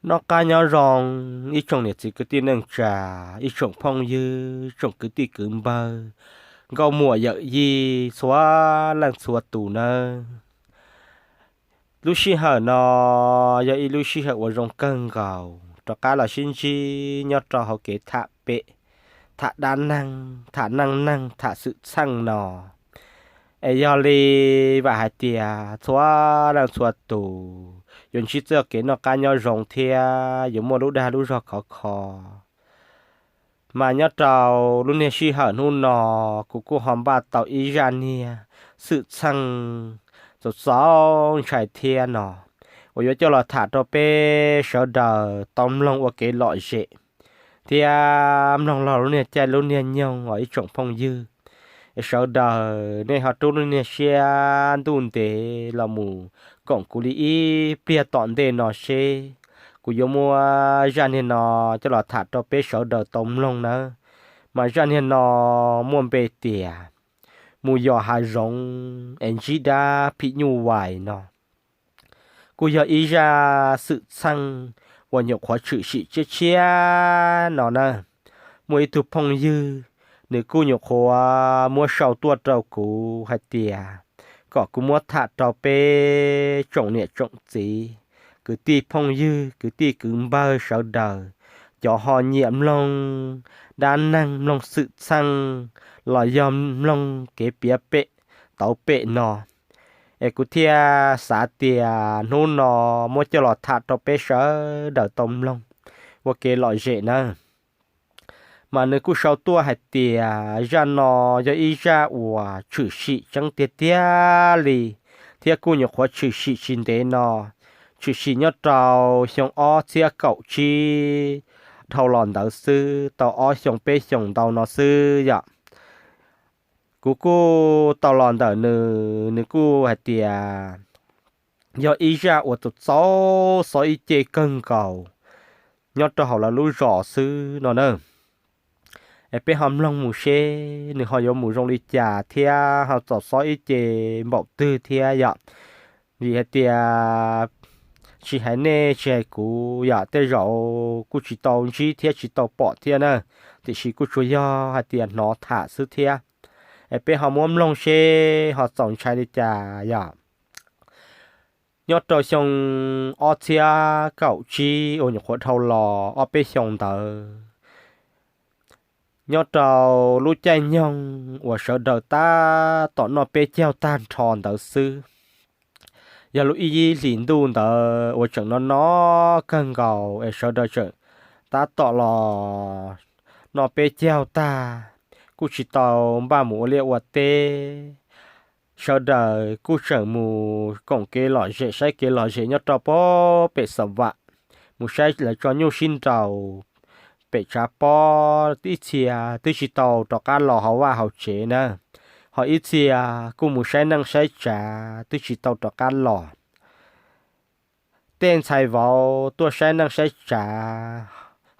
Noj qab nyob zoo ib tsoom niam txiv kwv tij neej tsa, ib tsoom phooj ywg, tsoom kwv tij kwv npawg, nkauj muam yawm yij txhua leej txhua tus nawb. Lub sij hawm no yog ib lub sij hawm uas zoo kawg nkaus rov qab los sib ntsib nyob rau hauv kev tham pem, tham dab neeg, tham neej neeg, tham xwm txheej no. Es yog li vam hais tias txhua leej txhua tus yuav ntsib txoj kev noj qab nyob zoo thiab yuav muaj lub dag lub zog khov kho. Mas nyob rau lub niag sij hawm hnub no, kuv kuj ho npaj tau ib zaj niag xwm txheej txaus txaus ntshai thiab no, uas yuav coj los tham rau peb sawv daws tau mloog ua kev lom zem thiab mloog log lub niag caij lub niag nyoog os ib tsoom phooj ywg. Es sawv daws nej ho rub lub niag siab ntuj ntev los mus koom kuv li ib pliag tom ntej no seb kuv yuav muab zaj niag no coj los tham rau peb sawv daws tau mloog nawb. Mas zaj niag no muaj npe tias mus yos hav zoov es ntsib dab phim nyuj vais no. Kuj yog ib zaj xwm txheej uas nyuam qhuav tshwm sim tshiab tshiab no na. Muaj ib tug phooj ywg, nws kuj nyuam qhuav muab sau tuaj rau kuv hais tias kom kuv muab tham rau peb tsoom niam tsoom txiv, kwv tij phooj ywg, kwv tij kwv npawg sawv daws, cov ho nyiam mloog dab neeg, mloog xwm txheej los yog mloog kev piav pem tauv pem no. Es kuv thiaj xav tias hnub no muab coj los tham rau peb sawv daws tau mloog ua kev lom zem nawb. Mas nws kuj sau tuaj hais tias zaj no yog ib zaj uas tshwm sim tseeb tiag tiag li, thiab kuj nyuam qhuav tshwm sim tsis ntev no, tshwm sim nyob rau xyoo ob txhiab kaum tsib dhau los ntawd xwb, tau ob xyoo peb xyoos ntau no xwb yom. Kuv kuj tau los ntawm nws, nws kuj hais tias yog ib zaj uas txaus txaus xob ib ce kawg nkaus nyob rau hauv lawv lub zos xwb no na. Es peb ho mloog mus seb nws ho yuav mus zoo li cas thiab ho txaus xob ib ce npaum twg thiab yom. Vim hais tias tsis hais nej tsis hais kuv yom, tej zaum kuj tsis tau ntsib thiab tsis tau pom thiab na, tiam sis kuj tsuas yog hais tias hnov tham xwb thiab. Es peb ho muab mloog seb ho txaus ntshai li cas yom. Nyob rau xyoo ob txhiab kaum tsib uas nyuam qhuav dhau los ob peb xyoo ntawd, nyob rau lub caij nyoog uas sawv daws tab tom noj peb caug tag nrho ntawd xwb, yog lub ib hlis ntuj ntawd uas tseem no no kawg nkaus es sawv daws tseem tab tom los noj peb caug tag, kuj tsis tau npaj mus ua liaj ua teb. Sawv daws kuj tseem mus koom kev lom zem, saib kev lom zem nyob rau pem Xa Vam, mus saib lawv tso nyuj sib nraus pem tshav pob, ib txhia twb tsis tau rov qab los hauv vaj hauv tsev na, ho ib txhia kuj mus saib neej saib tsav twb tsis tau rov qab los. Tej ntxhais vauv tuaj saib neej saib tsav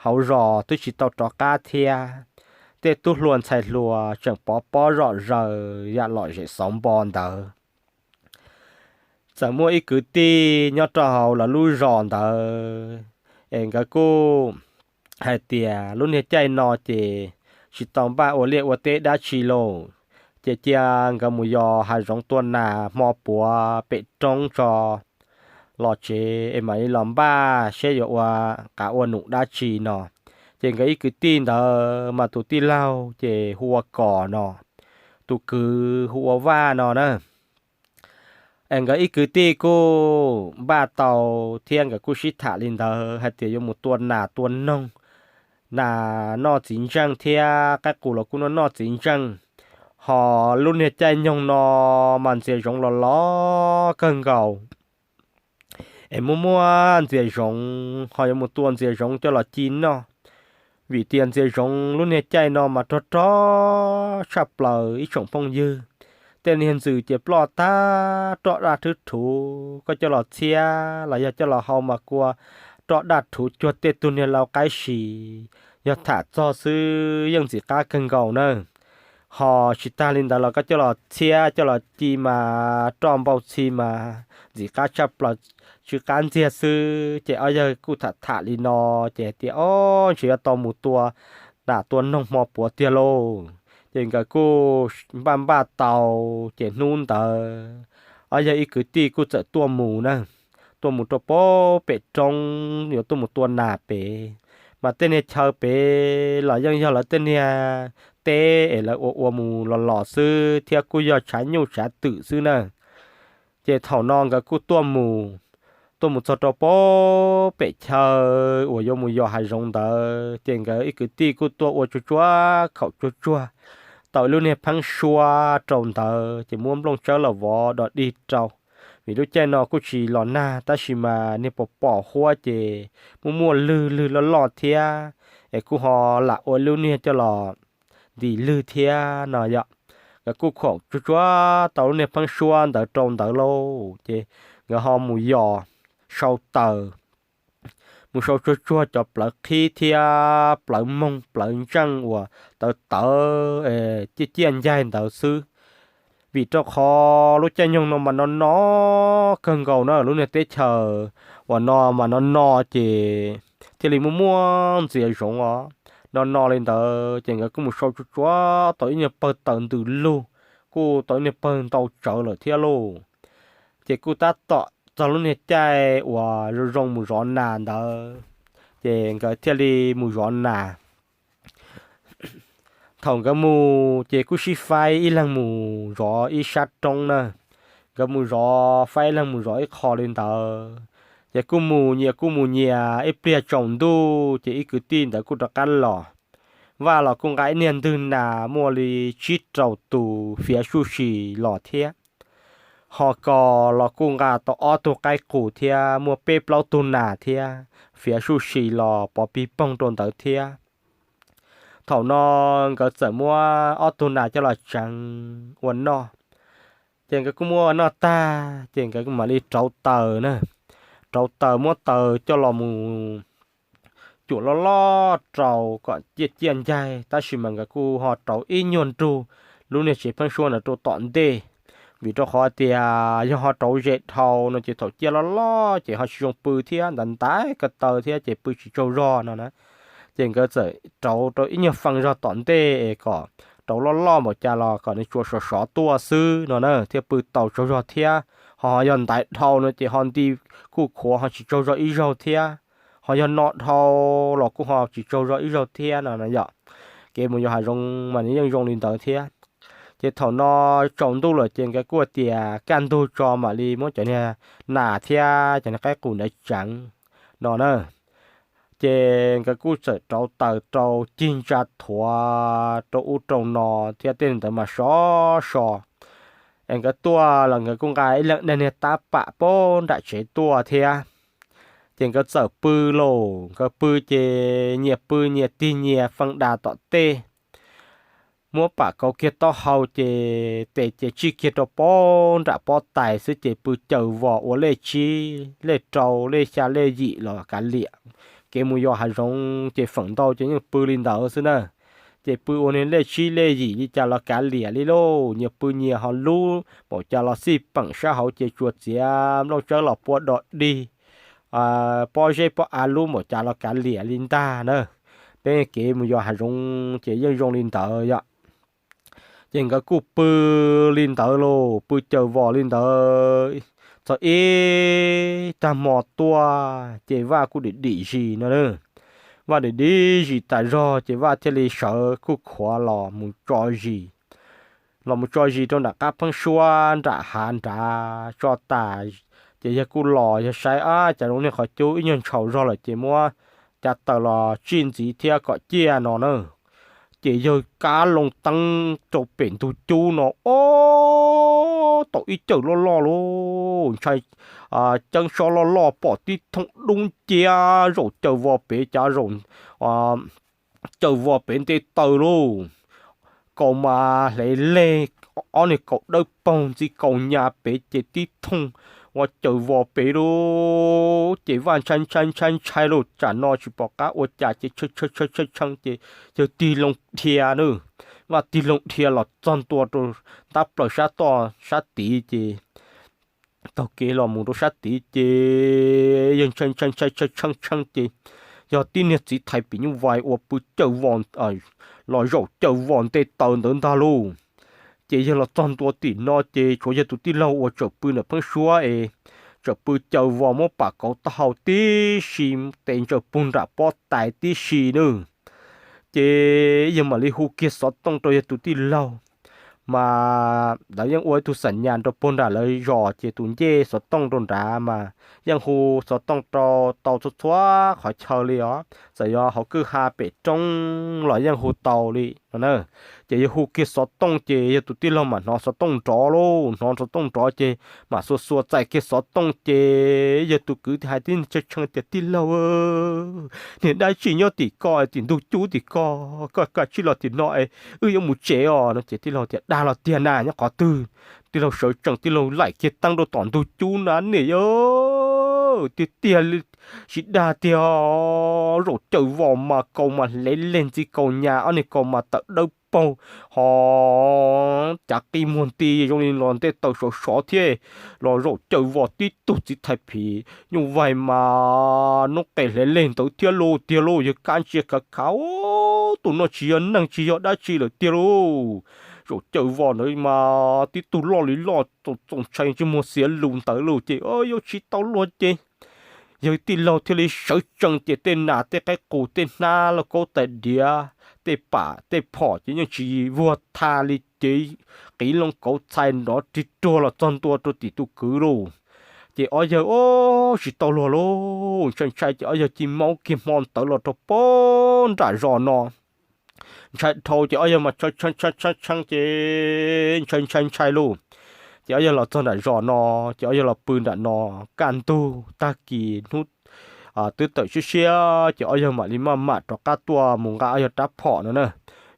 hauv zos twb tsis tau rov qab thiab. Tej tub hluas ntxhais hluas tseem pov pob zom zaws yam lom zem xauv npo ntawd. Txawm muaj ib kwv tij nyob rau hauv lawv lub zos ntawd, es nkawd kuj hais tias lub niag caij no ces tsis tau npaj ua liaj ua teb dab tsi lauj, ces cia nkawd mus yos hav zoov tua nas hmo puav pem roob tso los tsev es mam li los npaj seb yuav ua qav ua num dab tsi no. Ces nkawd ib kwv tij ntawd mas tus tij laug ces hu ua Kos no, tus kwv hu ua Vaj no na. Es nkawd ib kwv tij kuj npaj tau thiab nkawd kuj sib tham li ntawd hais tias yuav mus tua nas tua noog, nas noj txiv ntseej thiab qaib qus los kuj noj noj txiv ntseej. Ho lub niag caij nyoog no mas ntxias zoov los los kawg nkaus, es muaj muaj ntxias zoov ho yuav mus tua ntxias zoov coj los ci noj. Vim tias ntxias zoov lub niag caij no mas rog rog tshaj plaws ib tsoom phooj ywg. Tej niag ntxws ces ploj tag roj daj rhuv rhuv, koj coj los txhiab los yog coj los hau mas kua roj daj rhuv cuag tej tug niag lau qaib si. Yog tham txog xwb yeej ntxim qab kawg nkaus na. Ho tsis tag li ntawd los koj coj los txhiab coj los ci mas roj npau txhi mas ntxim qab tshaj plaws, tsw qab ntxiag xwb. Ces ob yawg kuj tham tham li no, ces hais tias, Ob, ntshe yuav tau mus tua nas tua noog hmo puav tiag lauj. Ces nkawd kuj npaj npaj tau, ces hnub ntawd ob yawg ib kwv tij kuj txawm tuaj mus na, tuaj mus rau pem roob yuav tuaj mus tua nas pem. Mas tej niag chaw pem los yeej yog lawv tej niag teb es lawv ua ua mus los los xwb thiab kuj yog tshav nyuj tshav twm xwb na. Ces thaum no nkawd kuj tuaj mus, tuaj mus txog rau pem chaw uas yuav mus yos hav zoov ntawd, ces nkawd ib kwv tij kuj tuaj ua tsuag tsuag khaum tsuag tsuag, tau ib lub niag pheeb suab rau ntawd, ces muab nplooj tsawb los vov dog dig rau. Vim lub caij no kuj tsis los nag tab sis mas niag pos pom huab ces muaj muaj lwg lwg loj loj thiab, es kuj ho lam ua lub niag coj los ntis lwg thiab no yom. Nkawd kuj khaum tsuag tsuag tau lub niag pheeb suab ntawd rau ntawd lauj, ces nkawd ho mus yos sau taws, mus sau tsuag tsuag cov plawv qhib thiab plawv moog plawv ntseej uas tawv tawv ciaj ciaj ncaig ntawd xwb. Vim rau qhov lub caij nyoog no mas no no kawg nkaus na, lub niag teb chaws uas no mas no no ces thiaj li muaj muaj ntxias zoov os. No no li ntawd ces nkawd kuj mus sau tsuag tsuag tau ib nyuag pawg taws ntws lug, kuj tau ib nyuag pawg ntau tsawv lawm thiab lauj. Ces kuj tab tom txog lub niag caij uas zoo zoo mus zov nas ntawd, ces nkawd thiaj li mus zov nas. Thaum nkawd mus ces kuj sib faib ib leeg mus zov ib sab roob na, nkawd mus zov faib ib leeg mus zov ib qho li ntawd. Ces kuj mus nyias kuj mus nyias, ib pliag tsaus ntuj ces ib kwv tij ntawd kuj rov qab los. Vaj los kuj nqa ib niag ntwg nas muaj li tsib rau tus fiav suj si los thiab. Ho kos los kuj nqa tau ob tug qaib qus thiab muaj peb plaub tug nas thiab fiav suj si los pov pig poog rau ntawd thiab. Thaum no nkawd txawm muab ob tug nas coj los tseev ua noj. Ces nkawd kuj muab ua noj tag ces nkawd mam li rauv taws na, rauv taws muab taws coj los mus cuam loj loj rau kom ciaj ciaj ncaig, tab sis mas nkawd kuj ho rauv ib nyuag nrug lub niag tsev pheeb suab ntawd rau tom ntej. Vim rau qhov tias yog ho rauv ze dhau no ces thaum ciaj loj loj ces ho tsis zoo pw thiab, ntaiv ntaiv ko taw thiab ces pw tsis tsaug zog no na. Ces nkawd txawm rauv rau ib nyuag fee zog tom ntej es kom rauv loj loj npaum cas los kom nws tsuas sov sov tuaj xwb no na thiaj pw tau tsaug zog thiab. Ho yog ntaiv dhau no ces ho nti kuj khuav ho tsis tsaug zog ib zaug thiab. Ho yog no dhau los kuj ho tsis tsaug zog ib zaug thiab no yom. Kev mus yos hav zoov mas nws yeej zoo li ntawd thiab. Ces thaum no tsaus ntuj lawm ces nkawd kuj tias kaj ntug tso mam li muab cov niag nas thiab cov niag qaib qus ntawd tseev no na. Ces nkawd kuj txawm rauv taws rau cig ntsa thuav rau ub rau no thiab tej ntawd mas sov so. Es nkawd tuaj los nkawd kuj nqa ib leeg niag tab pam pab nram tsev tuaj thiab. Ces nkawd txawm pw lauj, nkawd pw ces nyias pw nyias tig nyias fee das tom tej, muab pam kauv kiag taub hau ces tes ces tsij kiag rau pab nram pob tais xwb ces pw caws vos ua lej tsib lej rau lej xya lej yim los kav liam. Kev mus yos hav zoov ces feem ntau ces yeej pw li ntawd xwb na. Ces pw ua niag lej tsib lej yim li cas los kav liam li lauj, nyias pw nyias ho lub npaum cas los xij peem sab hauv ces tsuas txiav nplooj tsawb los pua dog dig, pob zeb pob av lub npaum cas los kav liam li ntag na. Peb kev mus yos hav zoov ces yeej zoo li ntawd yom. Ces nkawd kuj pw li ntawd lauj, pw caws vos li ntawd txog ib tag hmo tuaj ces vaj kuj dim dim zis no. Vaj dim dim zis tas zog ces vaj thiaj li sawv kuj khuav los mus tso zis, los mus tso zis rau nram qab pheeb suab nram hav nrad tso tas. Ces yawg kuj los yawg saib ab cas zoo niag qhov cub ib nyuag ntshaus zog lawm ces muab cav taws los tsij ntxiv thiab kom ciaj no na. Ces yawg kab loo teeb rau pem ntug cub no, ob, tau ib cawm loj loj lauj, ntshai, ceeb sob loj loj pom tib thooj dub nciab zaum caws vos pem, cav zaum caws vos pem nte taw lauj. Kaus mas hle leg, ob niag kaus dawb paug ntxi kaus nyas pem ces tib thooj ua caws vos pem lauj. Ces vaj ntshai ntshai ntshai ntshai lauj, tsam no tsis pom qab ua cas ces tshee tshee ces yawg tig loo dhia nawb. vaj tig loo dhia los txog ntua rau ntab plaws sab toj sab tid ces taug kev los mus rau sab tid ces yawg ntshai ntshai ntshai tshee tshee tshee ces yog tib niag txiv thais phim nyuj vais uas pw cawj vos los zaum cawj vos nte taws ntawd ntag lauj. Ces yawg los txog ntua tim no ces tshuav yawg tus tij laug uas tseem pw ntawm pheeb suab es tseem pw cawj vos muab pam kauv taub hau tib si, tes ntsaws puag nram pob tais tib si nawb. Ces yawg mam li hu kiag xov tooj rau yawg tus tij laug, mas lawv yeej ua ib tug xam nyas rau puag nram lawv zos ces tus ncej xov tooj rau nrad mas yeej hu xov tooj rau tau txhua txhua qhov chaw li os, txawm yog hauv kwj ha pem roob los yeej hu tau li no na. Ces yawg hu kiag xov tooj ces yawg tus tij laug mam hnov xov tooj nrov lauj, hnov xov tooj nrov ces mam xuas xuas txais kiag xov tooj ces yawg tus kwv hais tib tshee tshee tias, Tij laug, niag dab tsi nyob tim ko, tim ntug cub tim ko, koj kav tsij los tim no es wb yuav mus tsev os no. Ces tij laug tias, Dag los tiag na, nyob qhov twg? Tij laug sawv tsees tij laug laim kiag teeb rau tom ntug cub na ne, tiag tiag li, tsis dag tiag, zaum cawj vos mas kaus mas hlev leeg ntxiv kaus nyas, ob niag kaus mas tawm dawb paug, ho cav qij muag nti zoo li los ntej taws sov sov thiab, los zaum cawj vos tib tug txiv thais phim nyuj vais mas noob qes hlev leeg ntawd thiab lauj tiag lauj. Yawg kab ntsia khav khav, Tus no tsis yog neeg tsis yog dab tsi lawm tiag lauj. Zaum cawj vos ntawd mas tib tug loj li loj txaus ntshai ntsej muag xiav lus ntawd lauj. Ces yuav tsis tau luag ces yawg tij laug thiaj li sawv tsees ces tej nas tej qaib qus tej hnab lauj kaub tais diav tej pam tej phom ces yeej tsis vuag tha li ces qiv loo kauv txhais nrov rig ruag los txog ntua rau tim tus kwv lauj. Ces ob yawg, Ub, tsis tau luag lauj, ntshai ntshai ces ob yawg cia li maub kiag hmo ntawd los rau puag nram zos no. Ntshai dhau ces ob yawg mas tshee tshee tshee tshee ces ntshai ntshai ntshai lauj. Ces ob yawg los txog nram zos no, ces ob yawg los pw nram no, kaj ntug tag kis hnub twb tawm siab siab ces ob yawg mam li maj mam rov qab tuaj mus nqa ob yawg rab phom no na,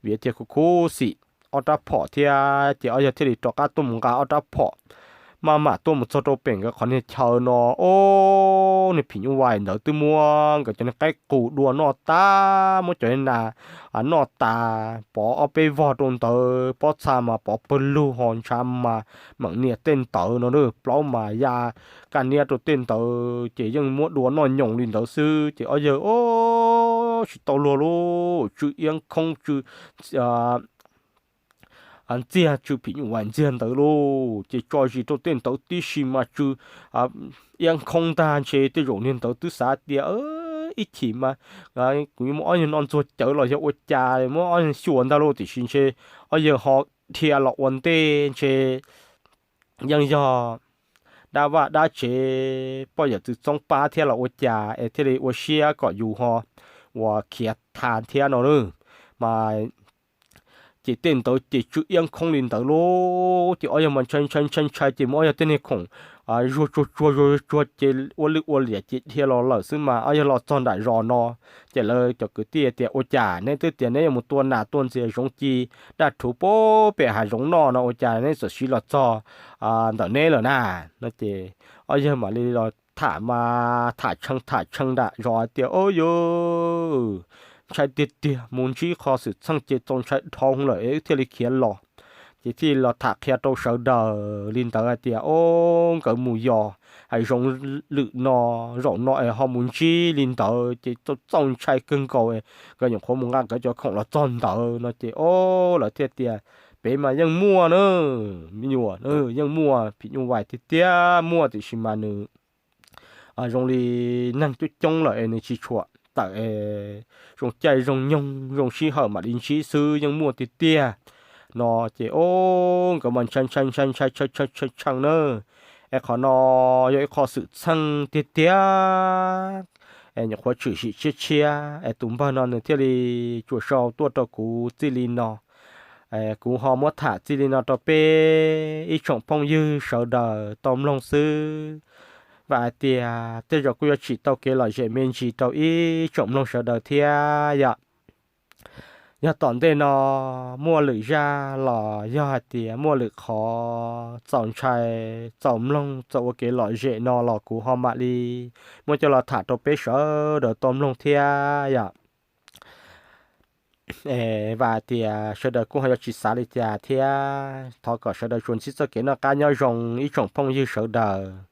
vim tias khuv khuv xim ob rab phom thiab ces ob yawg thiaj li rov qab tuaj mus nqa ob rab phom. Maj mam tuaj mus txog rau pem nkawd qhov niag chaw no, ub, niag phim nyuj vais ntawd twb muab nkawd cov niag qaib qus dua noj tas, muab cov nas noj tas, pov ob peb vog rau ntawd, pob txha mas pov pawg lug ho ntshav mas meem niam tej ntawd no, plaub mas ya kaj niab rau tej ntawd ces yeej muab dua noj nyoos li ntawd xwb. Ces ob yawg, Ub, tsis tau luag lauj, tsw iab khoob tsw ntxiag, tsw phim nyuj vais ntxiag ntawd lauj. Ces tso zis rau tej ntawd tib si mas tsw iab khoob ntag. Ntshe tej zaum niag ntawd twb xav tias ib chim mas kuv yuav muab ob yawg no ntxuag cawv los yog ua cas muab ob yawg xyuas ntag lauj, tiam sis ntshe ob yawg ho dhia los ua ntej ntshe yeej yog dab vaj dab tsev poj yawm txwv txoob pab thiab los ua cas es thiaj li ua siab kom yus ho uas khiav tha thiab no na. Mas ces tej ntawd ces tsw iab khoob li ntawd lauj. Ces ob yawg mas ntshai ntshai ntshai ntshai ces muab ob yawg tej niag khoom zuag tsuag tsuag zuag tsuag ces ua lwj ua liam ces dhia los lawm xwb mas ob yawg los txog nram zos no. Ces lawv cov kwv tij tias, Ua cas neb twb tias neb yuav mus tua nas tua ntxias zoov ci daj rhuv puag pem hav zoov noj no, ua cas neb txawm siv los txog ntawm neb lawm na? No ces ob yawg mam li los tham mas tham tshee tham tshee nram zos hais tias, Ub yuv, ntshai tiag tiag, mus ntsib qhov xwm txheej ces txaus ntshai dhau lawm es wb thiaj li khiav los. Ces thiaj los tham qhia rau sawv daws li ntawd hais tias, Ub, nkawd mus yos hav zoov lwm no, zaum no es ho mus ntsib li ntawd ces txaus ntshai kawg nkaus, nkawd nyuam qhuav mus nqa nkawd cov khoom los txog ntawd no ces, Ub, lawv thiaj tias, Pem mas yeej muaj na, me nyuam, yeej muaj phim nyuj vais tiag tiag muaj, tiam sis mas nws zoo li neeg coob coob lawm es nws tsis tshua tawm, zoo caij zoo nyoog zoo sij hawm mam li ntsib xwb, yeej muaj tiag tiag. No ces, Ub, nkawd mas ntshai ntshai ntshai ntshai tshee tshee tshee na, es qhov no yog ib qho xwm txheej tiag tiag, es nyuam qhuav tshwm sim tshiab tshiab es tus npawg no nws thiaj li tsuas sau tuaj rau kuv txij li no. Kuv ho muab tham txij li no rau peb ib tsoom phooj ywg sawv daws tau mloog xwb. Vam hais tias tej zaum kuj yuav tsim tau kev lom zem me ntsis rau ib tsoom mloog sawv daws thiab yom. Yog tom ntej no muaj lwm zaj los yog hais tias muaj lwm qhov txaus ntshai txaus mloog txaus ua kev lom zem no los kuv ho mam li muab coj los tham rau peb sawv daws tau mloog thiab yom. Es vam tias sawv daws kuj ho yuav tsis xav li cas thiab thov kom sawv daws tsuas ntsib txoj kev noj qab nyob zoo ib tsoom phooj ywg sawv daws.